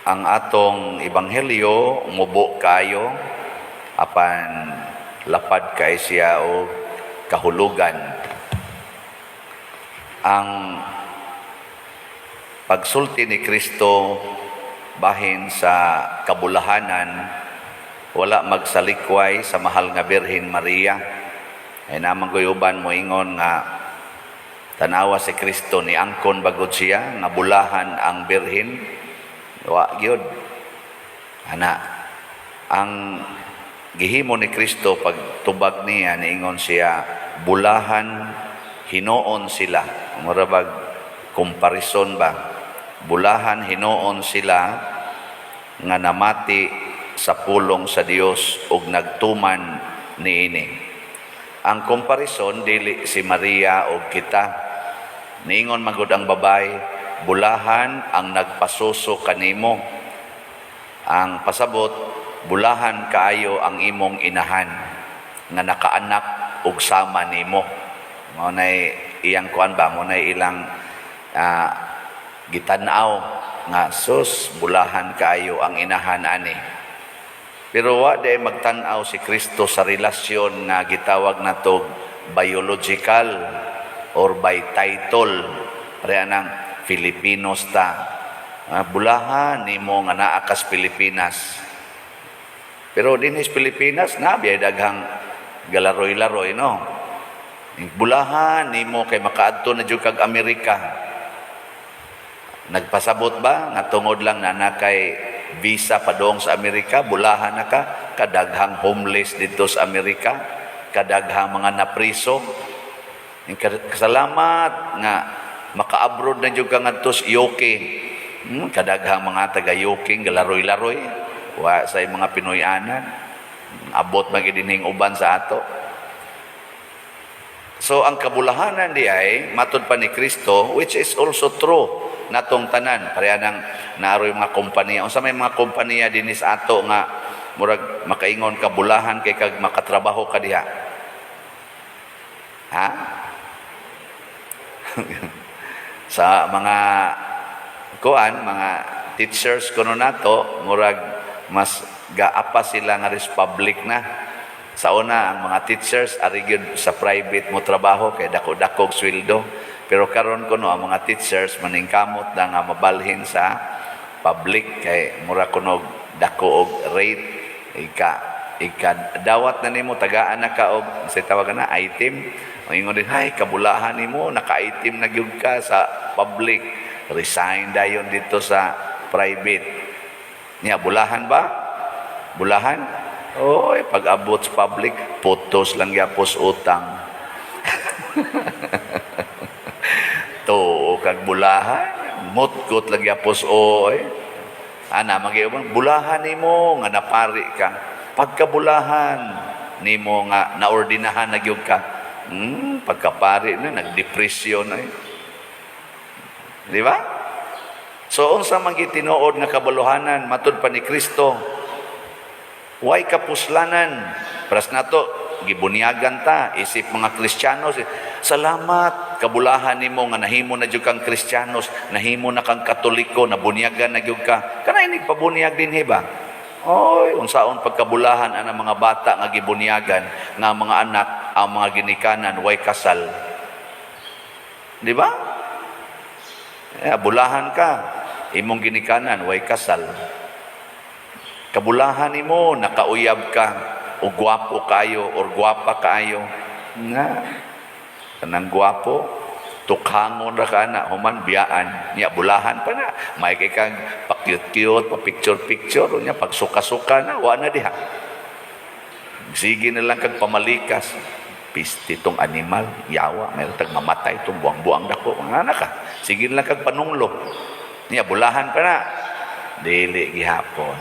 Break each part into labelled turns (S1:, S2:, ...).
S1: Ang atong ebanghelyo mubo kayo, apan lapad kay siya og kahulugan. Ang pagsulti ni Kristo bahin sa kabulahanan wala magsalikway sa mahal nga Birhen Maria. Ay namang guyuban moingon nga tanawa si Kristo, ni angkon bagod siya nga bulahan ang birhen. Wa gyud. Ana, ang gihimo ni Kristo pagtubag niya, niingon siya, "Bulahan hinuon sila." Mura bag comparison ba? Bulahan hinuon sila nga namati sa pulong sa Dios ug nagtuman niini. Ang comparison dili si Maria og kita. Niingon magud ang babay, "Bulahan ang nagpasuso kanimo." Ang pasabot, bulahan kaayo ang imong inahan nga nakaanak og sama nimo. Mao nay iyang kuan ba, mao nay ilang gitan-aw nga sus, bulahan kaayo ang inahan ani. Pero wa day magtan-aw si Kristo sa relasyon nga gitawag nato biological or by title. Pareha nang Filipinos ta. Bulahan nimo nga naa kas Pilipinas. Pero dinhi sa Pilipinas na biyay daghang galaroy-laroy, no. Bulahan nimo kay makaadto na jud kag Amerika. Nagpasabot ba nga tungod lang na nakay visa padong sa Amerika, bulahan na ka? Kadaghang homeless dito sa Amerika, kadaghang mga napriso. Kasalamat nga maka-abroad na jud ka ngadto sa UK. Kadaghang mga taga UK galaroy-laroy. Wa sa mga Pinoy-anan. Abot man gid dinhing uban sa ato. So ang kabulahanan di ay matud pa ni Kristo, which is also true natong tanan. Pareha nang naaroy mga kompanya. Unsa may mga kompanya dinhi sa ato nga murag makaingon ka bulahan kay kag makatrabaho ka diha? Ha? Sa mga kuan, mga teachers kuno nato, murag mas gaapa sila nga ris public na. Sa una, ang mga teachers ari gyud sa private mo trabaho kay dako-dako og sweldo. Pero karon kuno ang mga teachers maningkamot na nga mabalhin sa public kay mura kuno og dako og rate. Ika ika dawat na nimo, tagaan na ka og sa tawagan na item. Ingon din, "Hay, kabulahan nimo, naka-item na gyud ka sa public." Resign dayon dito sa private. Niya, bulahan ba? Bulahan? Oy, pag abot sa public, putos lang gyapos utang. Tuo kag bulahan, mutkot lang gyapos oy. Ana, magiuban, bulahan nimo nga napari ka. Pagkabulahan nimo nga naordinahan na gyud ka. Pagkapari na, nagdepresyon na eh. Di ba? So, unsa man gitinuod nga kabuluhanan, matud pa ni Kristo, way kapuslanan. Pras nato, gibunyagan ta, isip mga Kristiyanos. Salamat, kabulahan nimo nga nahimo na jud kang Kristiyanos, nahimo na kang Katoliko, nabunyagan na jud ka. Kana inig pabunyag dinhi ba? Oy, unsaon pagkabulahan ang mga bata nga gibunyagan, nga mga anak, ang mga ginikanan way kasal? Di ba? Eh, bulahan ka, imong ginikanan way kasal. Kabulahan nimo nakauyab ka o gwapo kayo or gwapa kaayo. Nga kanang gwapo, tukhangon ra ka na, human biyaan nya, bulahan pa na. May kay kang pa-cute-cute, pa picture-picture nya, pag suka-suka na, wa na diha. Sige na lang kag pamalikas. "Piste tong animal, yawa, may tag mamatay tong buang-buang dako." Nga na ka. Sige na lang kag panunglo. Nya, bulahan pa na. Dili gihapon.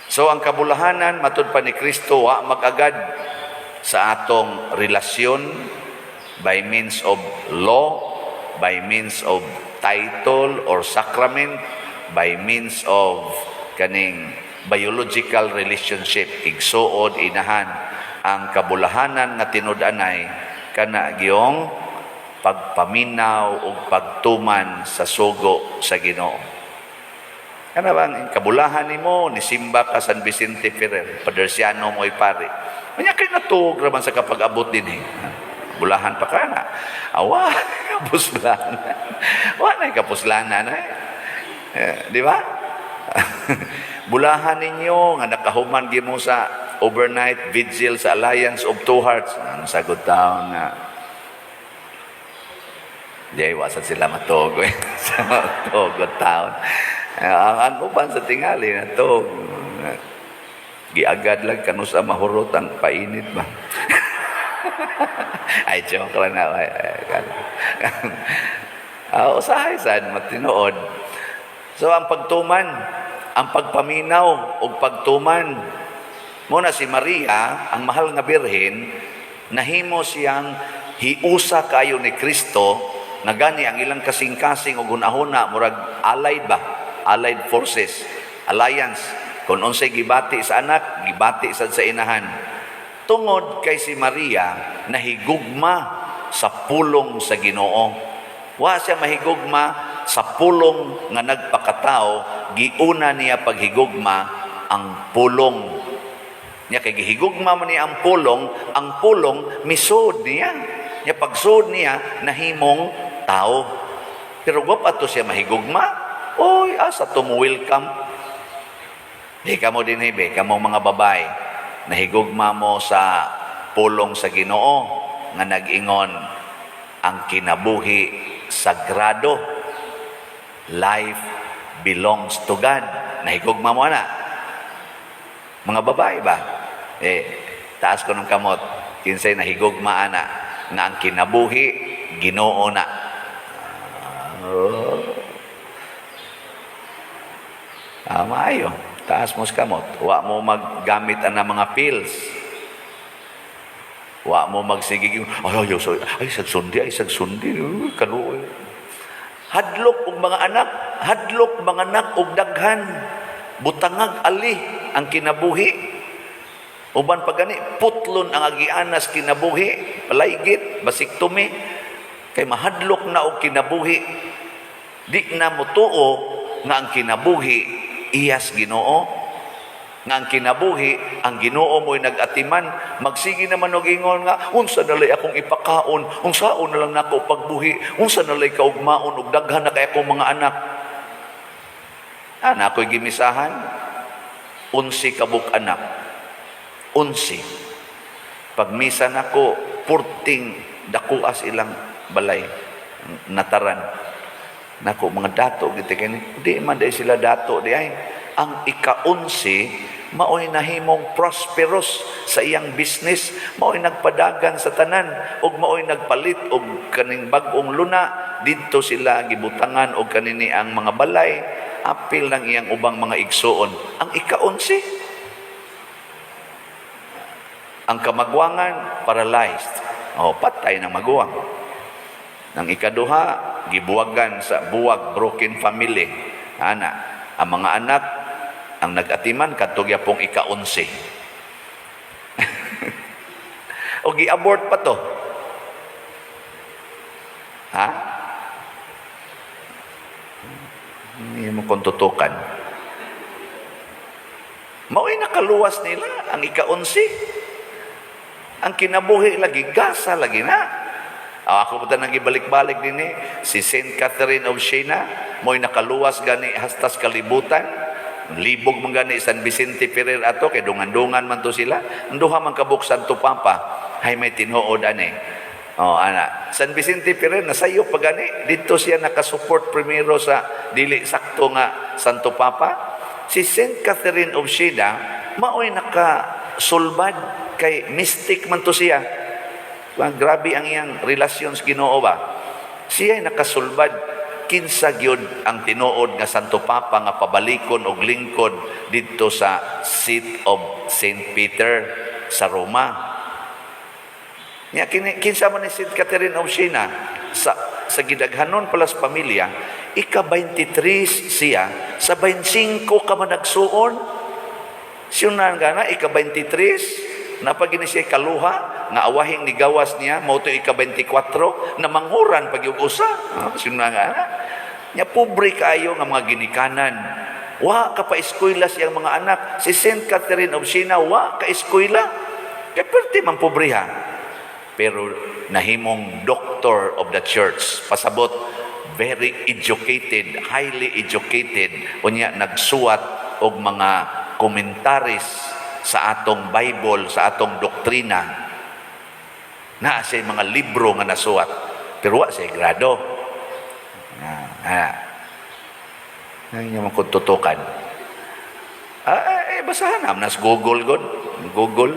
S1: So ang kabulahanan matud pa ni Kristo wa magagad sa atong relasyon by means of law, by means of title or sacrament, by means of kaning biological relationship, igsuod, inahan. Ang kabulahanan nga tinud-anay kana giyong pagpaminaw ug pagtuman sa sugo sa Ginoo. Kana bang kabulahan nimo, nisimba ka San Vicente Ferrer, Padersiano mo'y pari. Kanya kay natuog raman sa kapag-abot din eh. Bulahan pa ka na. Awa, kapuslanan. Wa na kapuslanan eh. Eh, di ba? Bulahan ninyo nga nakahuman gimo sa overnight vigil sa Alliance of Two Hearts. Ang sagot taon nga, di wa sad sila matuog eh. Sa matuog taon. Ang uban sa tingali na. Giagad lang kanusa mahurot ang painit ba. Ay, joke lang na. Ay, ay, usahay sad matinuod. So ang pagtuman, ang pagpaminaw ug pagtuman. Muna si Maria, ang mahal nga birhen, nahimo siyang hiusa kayo ni Kristo nga gani ang ilang kasing-kasing ug hunahuna murag allied ba? Allied forces, alliance. Kung unsay gibati sa anak, gibati sad sa inahan. Tungod kay si Maria nahigugma sa pulong sa Ginoo. Wa siya mahigugma sa pulong nga nagpakatao, giuna niya paghigugma ang pulong. Nya kay gihigugma man niya ang pulong misud niya. Nya pagsud niya nahimong tao. Pero wa pa to siya mahigugma. Oy, asa to mo welcome? Di ka mo din hibe, kamo mga babae, nahigugma mo sa pulong sa Ginoo nga nag-ingon ang kinabuhi sagrado. Life belongs to God. Nahigugma mo na. Mga babae ba? Eh, taas ko ng kamot. Kinsay nahigugma ana nga ang kinabuhi Ginoo na. Oh. Ah, maayo. Taas mo sa kamot. Wa mo maggamit ang mga pills. Wa mo magsigig, ay, ay, ay, ay, sagsundi, ay, sagsundi, uy, kaluoy. Hadlok og mga anak, hadlok mga anak og daghan. Butangag ali ang kinabuhi. Uban pa gani, putlon ang agianas kinabuhi, palaygit, basiktomi, kay mahadlok na og kinabuhi. Di na motuo nga ang kinabuhi iyas Ginoo. Nga ang kinabuhi, ang Ginoo mo'y nag-atiman. Magsige naman og ingon nga, unsa nalay akong ipakaon, unsaon na lang nako pagbuhi, unsa nalay kaugmaon og daghan na kay akong mga anak. Ana ako'y gimisahan, 11 kabuk anak. 11. Pagmisa nako, purting dakuas ilang balay, nataran. Nako, mga dato giti kini. Di man dai sila dato di ay. Ang ika-11 maoy nahimong prosperous sa iyang business, maoy nagpadagan sa tanan ug maoy nagpalit og kaning bag-ong luna didto sila gibutangan og kanini ang mga balay apil ng iyang ubang mga igsuon. Ang ika-11, ang kamagwangan, paralyzed. O, patay ng maguwang. Ang ikaduha, gibuwagan sa buwag, broken family. Ana, ang mga anak, ang nag-atiman, kadto gyapong ika-11. O gi-abort pa to. Ha? Hindi mo kung tutukan. Mao'y nakaluwas nila ang ika-11. Ang kinabuhi lagi, gasa lagi na. Ah, ako pa nang ibalik-balik din eh. Si Saint Catherine of Siena, mo'y nakaluwas gani hastas kalibutan. Libog man gani San Vicente Ferrer ato, kay dungan-dungan man to sila. Ang duha man kabuk Santo Papa, hay may tinuod ani. Oh, ana. San Vicente Ferrer nasayo pa gani didto siya nakasupport primero sa dili sakto nga Santo Papa. Si Saint Catherine of Siena maoy nakasulbad kay mystic man to siya. Ang grabe ang iyang relasyon sa Ginoo ba. Siya ay nakasulbad kinsa gyud ang tinuod nga Santo Papa nga pabalikon og lingkod didto sa seat of Saint Peter sa Roma. Nya kini kinsa man ni Saint Catherine of Siena sa gidaghanon pala sa pamilya, ika 23 siya sa 25 ka managsuon. Siyunan gana ika 23 napagini siya kaluha nga awahing ni gawas niya mao to ika 24 na manghuran pag yung usa. Ah, siyunan gana. Nya pobre kaayo nga mga ginikanan. Wa ka pa eskwela siyang mga anak. Si Saint Catherine of Siena, wa ka eskwela. Kay perti man pobreha. Pero nahimong doctor of the church. Pasabot, very educated, highly educated. Unya nagsuwat og mga commentaries sa atong Bible, sa atong doktrina. Naa siya mga libro nga nasuwat. Pero wa siya grado. Ah. Ay, man kung tutukan. Ah, eh, basahan na. Nas Google god. Google.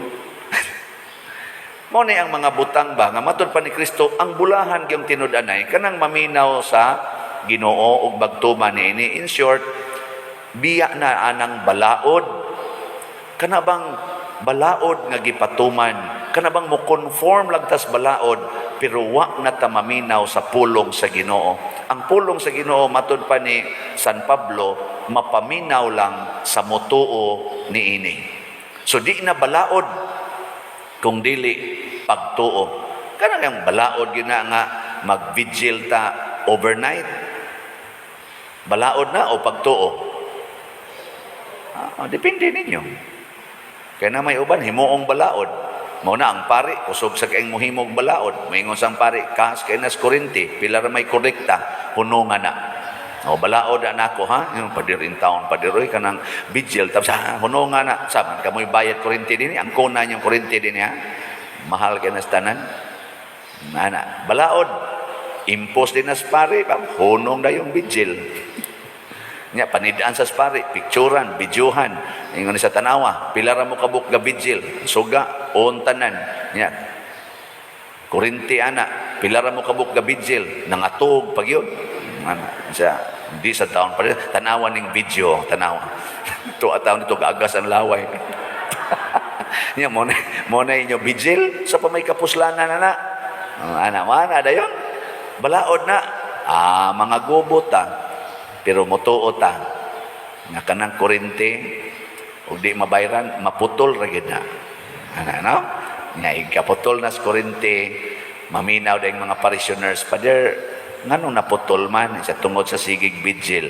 S1: Mao ni ang mga butang ba nga matud pa ni Kristo ang bulahan gyung tinud-anay kanang maminaw sa Ginoo ug magtuman niini. In short, biya na anang balaod. Kana bang balaod nga gipatuman, kana bang mo conform lang tas balaod, pero wa na ta maminaw sa pulong sa Ginoo. Ang pulong sa Ginoo, matud pa ni San Pablo, mapaminaw lang sa motuo niini. So di na balaod kung dili pagtuo. Kana yung balaod gyud na nga mag-vigil ta overnight. Balaod na o pagtuo? Ah, depende ninyo. Kaya na may uban, himuong balaod. Mao na ang pari, kusog sa kaayong muhimog balaod. Moingon sang pari, kas kay nas kurente, pila ra may kolekta, hunungan na. O balaod na nako ha, yung padir in town, padir oy kanang vigil tapos ha, hunungan na. Saman kamoy bayad kurente dinhi, ang kuna niyang kurente dinhi ha. Mahal kay nas tanan. Ana, balaod. Impos din nas pari, bam, hunong na yung vigil. Nya panidaan sa pari, picturan, videohan. Ingon ni sa tanawa, pila ra mo kabuk ga vigil, suga, on tanan. Nya kurente ana, pila ra mo kabuk ga vigil, nangatog pag yun. Ana, siya, hindi sa taon pa rin, tanawa ning video, tanawa. Tuwa taon nito gaagas ang laway. Nya mo na inyo vigil sa pa may kapuslanan na na. Oh, ana, mana dayon. Balaod na. Ah, mga gubo ta. Pero motuo ta nga kanang kurente ug di mabayran, maputol ra gyud na. Ana no? Nga ikaputol na sa kurente, maminaw dayong mga parishioners, "Father, nganong naputol man?" Sa tungod sa sigig vigil.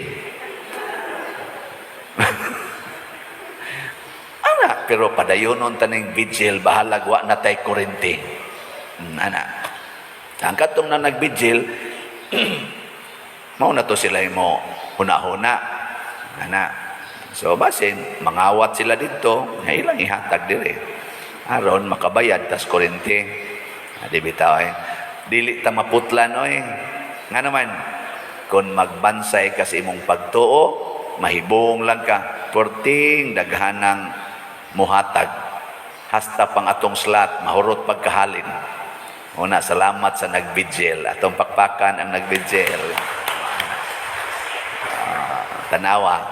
S1: Ana, pero padayonon taning vigil, bahalag wa na tay kurente. Ana. Ang katong na nag-vigil, mao na to sila mo huna-huna. Ana. So basin mangawat sila dito, nga ilang ihatag dire. Aron makabayad tas kurente. Ah, di bitaw eh. Dili ta maputlan oy. Nga naman, kung magbansay ka sa imong pagtuo, mahibong lang ka. Perting daghanang muhatag. Hasta pang atong slot, mahurot pagkahalin. Una, salamat sa nagbigil. Atong pakpakan ang nagbigil. Ah, tanawa,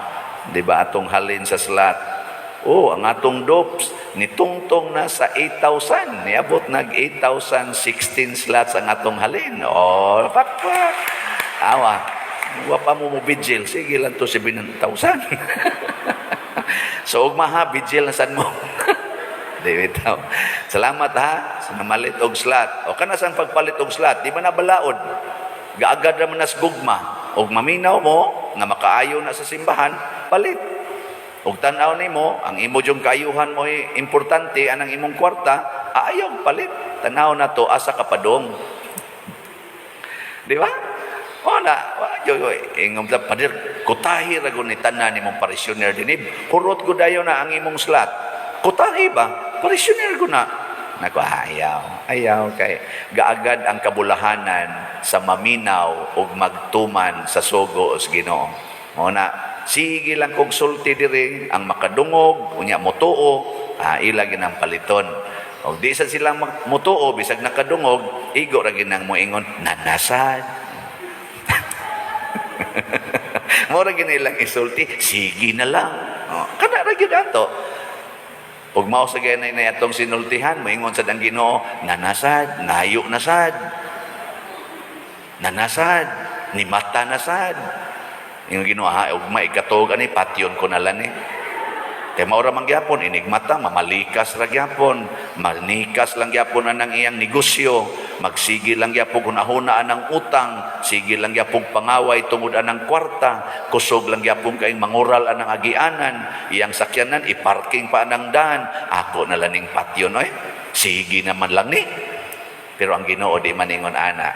S1: di ba atong halin sa slot? Oh, ang atong dopes nitungtong na sa 8,000. Niabot nag 8,016 slots ang atong halin. Oh, pakpak. Awa. Wa pa mo mo vigil. Sige lang to 7,000. So ugma ha, vigil na sad mo. Di bitaw. Salamat ha sa namalit og slot. O kana sang pagpalit og slot, di ba na balaod? Gaagad ra man nas gugma. Og maminaw mo nga makaayo na sa simbahan, palit. Og tan-aw nimo, ang imo jung kaayuhan mo importante anang imong kwarta, ayaw palit. Tan-aw na to asa ka padong. Di ba? O na, wa yo ingom ta, "Pader, kutahi ra gud ni tanan nimong parishioner dinhi. Hurot gud dayon na ang imong slot. Kutahi ba? Parishioner ko na." Nako, ayaw. Ayaw kay gaagad ang kabulahanan sa maminaw ug magtuman sa sugo sa Ginoo. Mao na sige lang kog sulti diri, ang makadungog unya motuo, ah, ila ginang paliton. Og di sa sila motuo bisag nakadungog, igo ra ginang moingon nanasad. Mao ra gini lang isulti, sige na lang. Oh, kana ra gyud ato. Ug mao sa ganay na atong sinultihan, moingon sad ang Ginoo, nanasad, nayo na sad. Nanasad, ni mata na sad. Yung Ginoo, ha, ug maikatog ani patyon ko na lang ni. Kay mao ra man gyapon inig mata, mamalikas ra gyapon, manikas lang gyapon anang iyang negosyo. Magsige lang gyapon hunahuna anang utang, sige lang gyapon pangaway tungod anang kwarta, kusog lang gyapon kayong mangural anang agianan, iyang sakyanan iparking pa anang daan, ako na lang ning patyon oy. Sige naman lang ni. Pero ang Ginoo di maningon ana.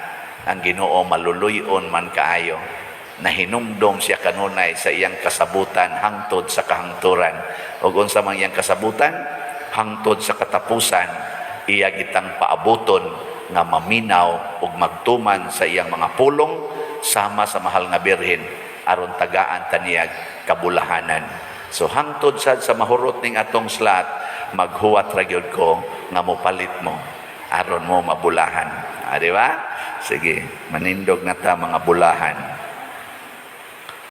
S1: Ang Ginoo maluluyon man kaayo. Nahinumdom siya kanunay sa iyang kasabutan hangtod sa kahangturan. Ug unsa man iyang kasabutan hangtod sa katapusan, iya kitang paabuton nga maminaw ug magtuman sa iyang mga pulong sama sa mahal nga Birhen aron tagaan ta niyag kabulahanan. So hangtod sad sa mahurot ning atong slot, maghuwat ra gyud ko nga mopalit mo aron mo mabulahan. Ah, di ba? Sige, manindog na ta, mga bulahan.